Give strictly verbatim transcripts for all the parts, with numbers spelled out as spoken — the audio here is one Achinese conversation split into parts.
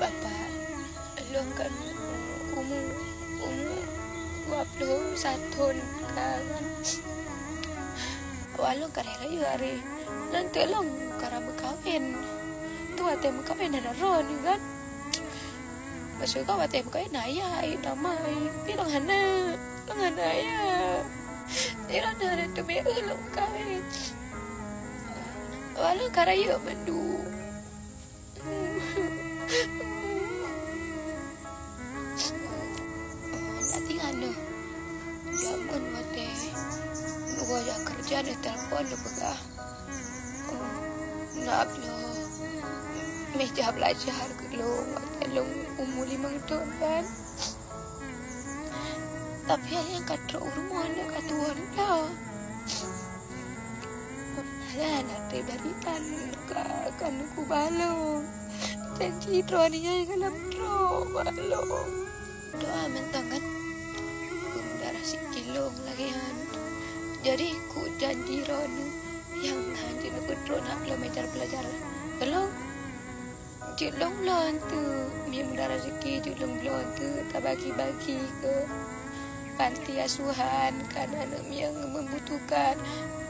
Bapak, lôn kan umu, umu dua puluh satu thôn ka kan. Awak lôn ka rayeuk aré. Lôn teuk lôn ka meukawen. Tu watèe meukawen hana droeneuh kan. Maksud ka watèe meukawen na yah, na ma, tapi lôn hana, lôn hana yah. Jadi lôn hana teumé lôn meukawen. Awak lôn ka rayeuk mandum. Tapi anu, jameun watèe geuwoe jak keureuja, neutelepon, neupeugah, "Oh, na bloe meja belajar keu lôn watèe lôn umu limong thôn kan." Tapi nyang ka trok u rumoh nyan ka tuwoe nyan. Alah, na teuh dari tan ka, ka neukeubah lôn. Janji droeneuh nyan ka lheueh trok bak lôn. Doa mantong kan? Peumudah raseuki lôn lagèe nyan. Jadi, ku janji droeneuh nyang hana jeuet neupeutrok na bloe meja belajar keu lôn. Jeuet lôn bloe teuk, meunyo mudah raseuki jeuet lôn bloe teuk, tabagi-bagi keu panti asuhan, keu aneuk-aneuk nyang membutuhkan.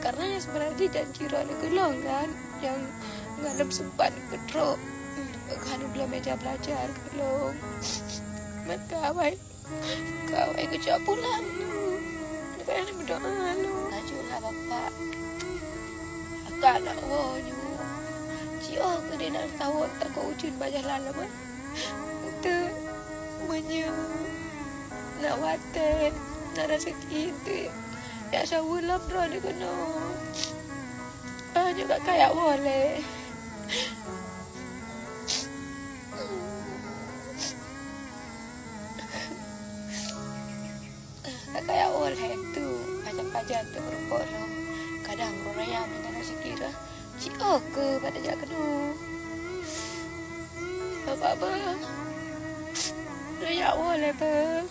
Karena nyang seubeunajih janji droeneuh keu lôn kan, nyang ngon lôn seumpat peutrok, ka neubloe meja belajar keu lôn. Maka awai Kawai keucok pulang. Kawai meudoa lom. Laju lah bapak. Kakak nak woe nyoe. Ci oh keudeh nak tawon takot ujeuen bak jalan lom, eh. Ute, meunyoe nak watèe, nak raseuki ute. Yak saweue lom droeneuh keunoe. Ah, nyoe kakak yak woe lé. Kakak yak woe lhèe tu, pajan-pajan tu beureumpok lom. Kadang ureueng raya meunan sikira, ci oh keu pada jak keunoe. Bapak beuh, lôn yak woe lé beuh.